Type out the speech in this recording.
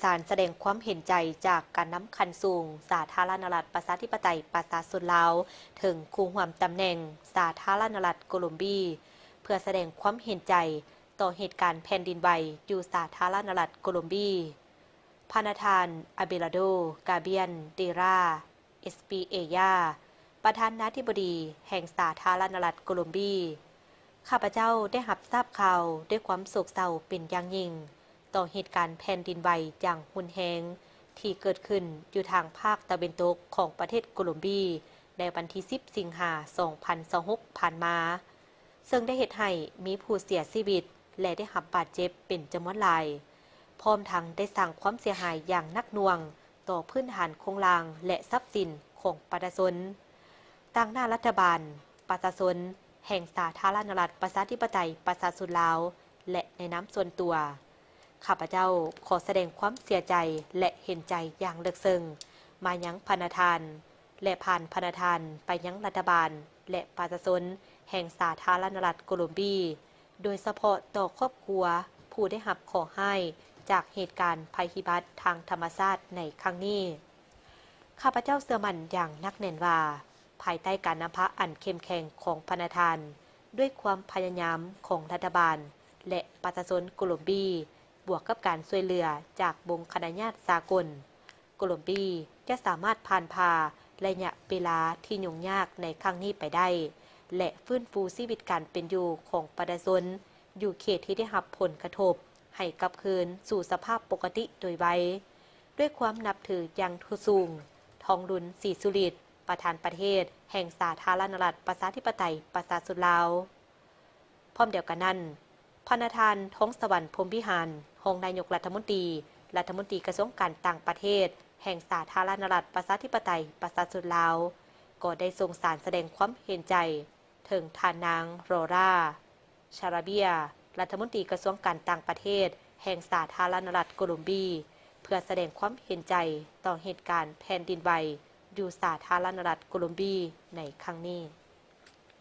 ການສະແດງຄວາມເຫັນໃຈຈາກການນຳຂັ້ນສູງສາທາລະນະລັດປະຊາທິປະໄຕປະຊາຊົນລາວ ເຖິງຄູ່ຮ່ວມຕຳແໜ່ງສາທາລະນະລັດໂກລົມບີ ເພື່ອສະແດງຄວາມເຫັນໃຈຕໍ່ເຫດການແຜ່ນດິນໄຫວຢູ່ສາທາລະນະລັດໂກລົມບີ. ພະນະທ່ານ ອາເບລາໂດ ກາບຽນ ເດຣາ ເອສປີເອຢາ ປະທານາທິບໍດີແຫ່ງສາທາລະນະລັດໂກລົມບີ. ຂ້າພະເຈົ້າໄດ້ຮັບຊາບຂ່າວດ້ວຍຄວາມໂສກເສົ້າເປັນຢ່າງຍິ່ງ ຕໍ່ເຫດການແຜ່ນດິນໄຫວຢ່າງຮຸນແຮງ ທີ່ເກີດຂຶ້ນຢູ່ທາງພາກຕາເວັນຕົກຂອງປະເທດໂກລົມບີ ໃນວັນທີສິບ ສິງຫາ ສອງພັນຊາວຫົກ ຜ່ານມາ, ເຊິ່ງໄດ້ເຮັດໃຫ້ມີຜູ້ເສຍຊີວິດ ແລະ ໄດ້ຮັບບາດເຈັບເປັນຈຳນວນຫຼາຍ, ພ້ອມທັງໄດ້ສ້າງຄວາມເສຍຫາຍຢ່າງໜັກໜ່ວງຕໍ່ພື້ນຖານໂຄງລ່າງ ແລະ ຊັບສິນຂອງປະຊາຊົນ. ຕາງໜ້າລັດຖະບານ, ປະຊາຊົນ ແຫ່ງສາທາລະນະລັດປະຊາທິປະໄຕປະຊາຊົນລາວ ແລະ ໃນນາມສ່ວນຕົວ, ຂ້າພະເຈົ້າຂໍສະແດງຄວາມເສຍໃຈ ແລະ ເຫັນໃຈຢ່າງເລິກເຊິ່ງມາຍັງພະນະທ່ານ ແລະ ຜ່ານພະນະທ່ານໄປຍັງລັດຖະບານ ແລະ ປະຊາຊົນແຫ່ງສາທາລະນະລັດໂກລົມບີ, ໂດຍສະເພາະຕໍ່ຄອບຄົວຜູ້ໄດ້ຮັບເຄາະຮ້າຍຈາກເຫດການໄພພິບັດທາງທຳມະຊາດໃນຄັ້ງນີ້. ຂ້າພະເຈົ້າເຊື່ອໝັ້ນຢ່າງໜັກແໜ້ນວ່າ, ພາຍໃຕ້ການນຳພາອັນເຂັ້ມແຂງຂອງພະນະທ່ານ, ດ້ວຍຄວາມພະຍາຍາມຂອງລັດຖະບານ ແລະ ປະຊາຊົນໂກລົມບີ, ບວກກັບການຊ່ວຍເຫຼືອຈາກວົງຄະນະຍາດສາກົນ, ໂກລົມບີຈະສາມາດຜ່ານຜ່າໄລຍະເວລາທີ່ຫຍຸ້ງຍາກໃນຄັ້ງນີ້ໄປໄດ້ ແລະ ຟື້ນຟູຊີວິດການເປັນຢູ່ຂອງປະຊາຊົນຢູ່ເຂດທີ່ໄດ້ຮັບຜົນກະທົບ ໃຫ້ກັບຄືນສູ່ສະພາບປົກກະຕິໂດຍໄວ. ດ້ວຍຄວາມນັບຖືຢ່າງສູງ, ທອງລຸນ ສີສຸລິດ ປະທານປະເທດແຫ່ງສາທາລະນະລັດປະຊາທິປະໄຕປະຊາຊົນລາວ. ພ້ອມດຽວກັນນັ້ນ, ພະນະທ່ານ ທອງສະຫວັນ ພົມວິຫານ ຮອງນາຍົກລັດຖະມົນຕີ, ລັດຖະມົນຕີກະຊວງການຕ່າງປະເທດແຫ່ງສາທາລະນະລັດປະຊາທິປະໄຕປະຊາຊົນລາວ ກໍໄດ້ສົ່ງສານສະແດງຄວາມເຫັນໃຈເຖິງທ່ານນາງ ລໍຣາ ຊາລາເບຍ ລັດຖະມົນຕີກະຊວງການຕ່າງປະເທດແຫ່ງສາທາລະນະລັດໂກລົມບີ ເພື່ອສະແດງຄວາມເຫັນໃຈຕໍ່ເຫດການແຜ່ນດິນໄຫວຢູ່ສາທາລະນະລັດໂກລົມບີໃນຄັ້ງນີ້.